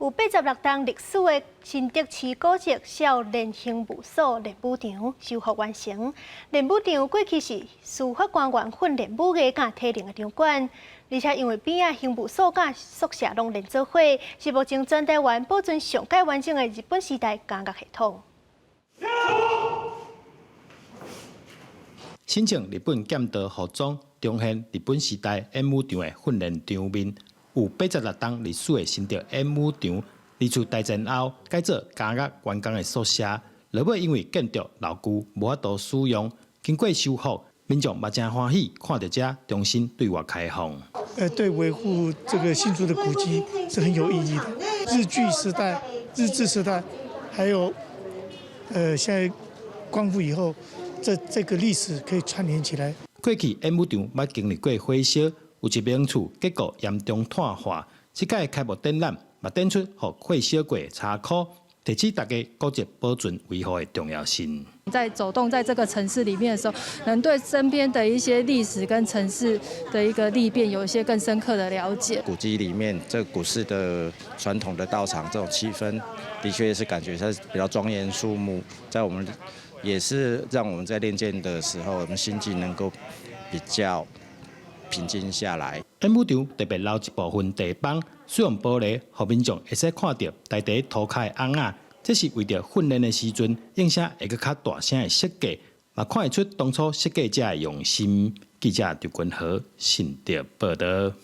有86冬歷史的新竹市古蹟少年刑務所練武場修復完成。練武場過去是司法官員訓練武藝佮體能的場館，而且因為邊仔刑務所佮宿舍攏連做伙，是目前全台灣保存上蓋完整的日本時代監獄系統。身穿日本劍道服裝，重現日本時代演武場的訓練場面。有86冬歷史的新竹演武場，二次大戰後改做監獄員工的宿舍。落尾因為建築老舊，無法度使用，經過修復，民眾嘛誠歡喜，看著這重新對外開放。對維護這個新竹的古蹟是很有意義的。日據時代、日治時代，還有，現在光復以後。這個歷史可以串聯起來。過去演武場捌經歷過火燒，有一間厝結構嚴重脫化。這屆開幕展覽嘛展出予火燒過的倉庫，提醒大家古蹟保存維護的重要性。在走動在這個城市裡面的時候，能對身邊的一些歷史跟城市的一個歷變有一些更深刻的了解。古蹟裡面這古式的傳統的道場這種氣氛，的確是感覺它是比較莊嚴肅穆，在我們。也是讓我們在練劍的時候，我們心境能夠比較平靜下來。演武場特別留一部分地方，使用玻璃，予民眾會使看著台地塗跤的尪仔。這是為著訓練的時陣，應聲會閣較大聲的設計，嘛看會出當初設計者的用心。記者劉君和新竹報導。